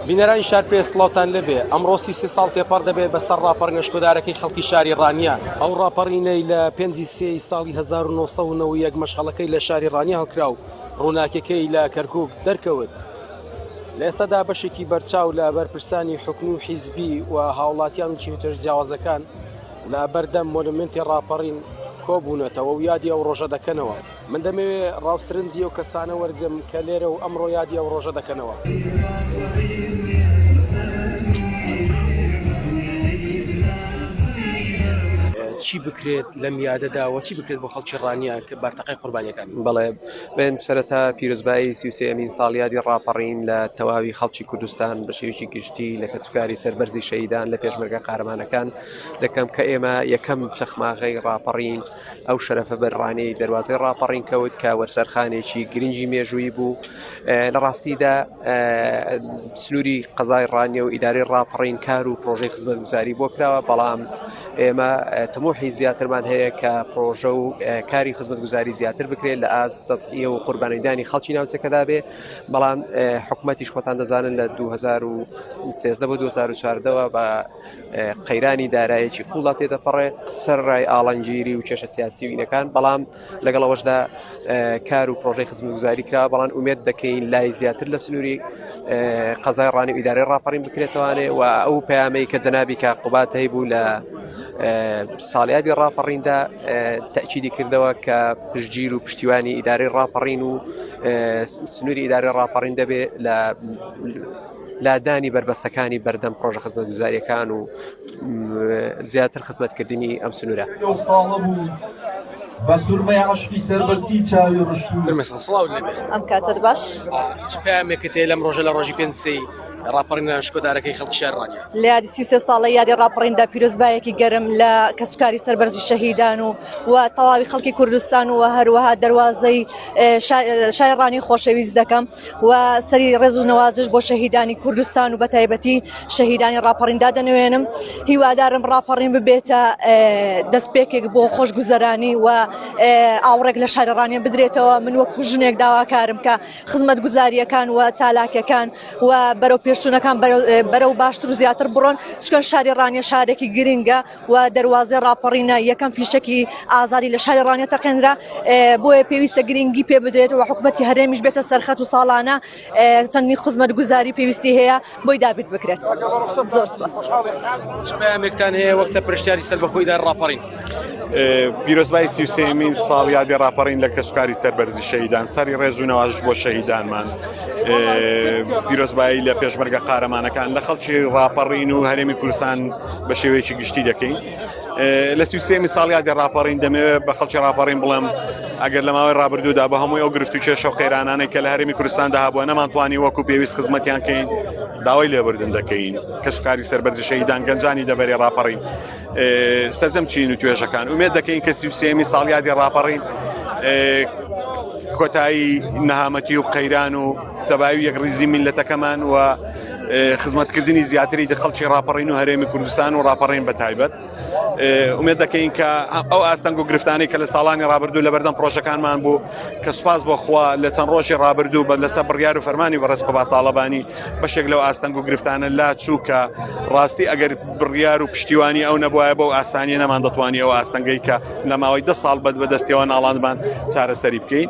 بینەرانی شار پرێس سڵاوتان لێبێ ئەمڕۆ 33 ساڵ تێپەڕ دەبێت بەسەر ڕاپەڕینە شکۆدارەکەی خەڵکی شاری ڕانیە ئەو ڕاپەڕینەی لە پێنجی سێی ساڵی 1991 مەشخەڵەکەی لە شاری ڕانیە هەڵکرا و ڕووناکیەکەی لە کەرکک دەرکەوت. لە ئێستادا بەشێکی بەرچاو لە بەرپرسانی حکومی و حیزبی و هاوڵاتیان و چینوتێژ جیاوازەکان لە بەردەم مۆنومێنتی ڕاپەڕین کۆبوونەتەوە و یادی ئەو ڕۆژە دەکەنەوە. من دەمەوێ ڕاو سرنجی ئەو کەسانە وەرگرم کە لێرە و ئەمڕۆ یادی ئەو ڕۆژە دەکەنەوە. چی بکرێت لەم یادەدا و چی بکرێت بۆ خەڵکی ڕانیە کە بارتەقای قوربانیەکانی؟ بەڵێ من سەرەتا پیرۆزبایی 33مین ساڵیادی ڕاپەڕین لە تەواوی خەڵکی کوردستان بە شێوەیەکی گشتی لە کەسوکاری سەربەرزی شەهیدان لە پێشمەرگە قارەمانەکان دەکەم کە ئێمە یەکەم چەخماغەی ڕاپەڕین ئەو شەرەفە بەر ڕانیەی دەروازەی ڕاپەڕین کەوت کە وەرسەرخانێکی گرنگی مێژوویی بوو لە ڕاستیدا سنووری قەزای ڕانیە و ئیدارەی ڕاپەڕین کار و پرۆژەی خزمەتگوزاری بۆ کراوە بەڵام ئێمە تموحی زیاترمان هەیە کە پرۆژە و کاری خزمەتگوزاری زیاتر بکرێت لە ئاست تەزحیە و قوربانیدانی خەڵکی ناوچەکەدا بێ بەڵام حکوومەتیش خۆتان دەزانن لە 2013 بۆ 2014ەوە بە قەیرانی دارایەکی قوڵدا تێدەپەڕێ سەر ڕای ئاڵنگیری و کێشە سیاسی و ئینەکان بەڵام لەگەڵ ئەوەشدا کار و پرۆژەی خزمەتگوزاری کرا بەڵام ئومێد دەکەین لای زیاتر لە سنووری قەزای ڕانی و ئیدارەی ڕاپەڕین بکرێتوانێ و ئەو پەیامەی کە جەنابی کاک قوباد هەیبوو لە ساڵیادی ڕاپەڕیندا تەئکیدی کردەوە کە پشتگیر و پشتیوانی ئیدارەی ڕاپەڕین و سنووری ئیدارەی ڕاپەڕین دەبێت لە لادانی بەربەستەکانی بەردەم پرۆژە خزمەتگوزاریەکان و زیاتر خزمەتکردنی ئەم سنوورە. بە سورمەی عەشقی سەربەستی چاوی ڕشت و. سڵاو لێبێ. ئەم کاتەت باش. چ پەیامێکت هەیە لەم ڕۆژە لە ڕۆژی پێنج سێی ڕاپەڕینە شکۆدارەکەی خەڵکی شاری ڕانیە؟ لە یادی 33 ساڵەی یادی ڕاپەڕیندا پیرۆزبایەکی گەرم لە کەسوکاری سەربەرزی شەهیدان و و تەواوی خەڵکی کوردستان و هەروەها دەروازەی شاری ڕانی خۆشەویست دەکەم و سەری ڕێز و نەوازش بۆ شەهیدانی کوردستان و بەتایبەتی شەهیدانی ڕاپەڕین دادەنوێنم هیوادارم ڕاپەڕین ببێتە دەستپێکێک بۆ خۆشگوزەرانی و ئاوڕێک لە شاری ڕانیە بدرێتەوە من وەکو ژنێک داواکارم کە خزمەتگوزاریەکان و چالاکەکان و بەرەو پێشچوونەکان بەرەو باشتر و زیاتر بڕۆن چکە شاری ڕانیە شارێکی گرنگە و دەروازەی ڕاپەڕینە یەکەم فیشەکی ئازادی لە شاری ڕانیە تەقێنرا بۆیە پێویستە گرنگی پێ بدرێت و حکوومەتی هەرێمیش بێتە سەرخەت و ساڵانە چەندین خزمەتگوزاری پێویستی هەیە بۆی دابین بکرێت زۆر سپاس. چ پەیامێکتان هەیە وەک سەرپەرشتیاری سەربەخۆی ئیدارەی ڕاپەڕین؟ پیرۆزبای سیوسێمین ساڵیادی ڕاپەڕین لە کەسوکاری سەربەرزی شەهیدان سەری ڕێز و نەوازش بۆ شەهیدانمان پیرۆزبایی لە پێشمەرگە قارەمانەکان لە خەڵکی ڕاپەڕین و هەرێمی کوردستان بە شێوەیەکی گشتی دەکەین لە سیوسێمی ساڵیادی ڕاپەڕین دەمەوێت بە خەڵکی ڕاپەڕین بڵێم ئەگەر لە ماوەی ڕابردوودا بە هەمووی ئەو گرفت و کێشە و قەیرانانەی کە لە هەرێمی کوردستاندا هەبووە نەمانتوانی وەکو پێویست خزمەتیان کەین داوای لێبوردن دەکەین کەسوکاری سەربەرزی شەهیدان گەنجانی دەڤەری ڕاپەڕین سەرجەم چین و توێژەکان ئومێد دەکەین کە سیوسێمی ساڵیادی ڕاپەڕین کۆتایی نەهامەتی و قەیران و تەبایی یەکڕیزی میللەتەکەمان و خزمەتکردنی زیاتری خەڵکی ڕاپەڕین و هەرێمی کوردستان و ڕاپەڕین بە تایبەت ئومێد دەکەین کە ئەو ئاستەنگ و گرفتانەی کە لە ساڵانی ڕابردوو لە بەردەم پرۆژەکانمان بوو کە سوپاس بۆ خوا لە چەند ڕۆژی ڕابردوو بە لەسەر بڕیار و فەرمانی بەڕێز قوباد تاڵەبانی بەشێک لەو ئاستەنگ و گرفتانە لا چوو کە ڕاستی ئەگەر بڕیار و پشتیوانی ئەو نەبوایە بەو ئاسانیە نەمان دەتوانی ئەو ئاستەنگەی کە لە ماوەی ده ساڵ بەد بەدەستیەوە ناڵاندمان چارەسەری بکەین.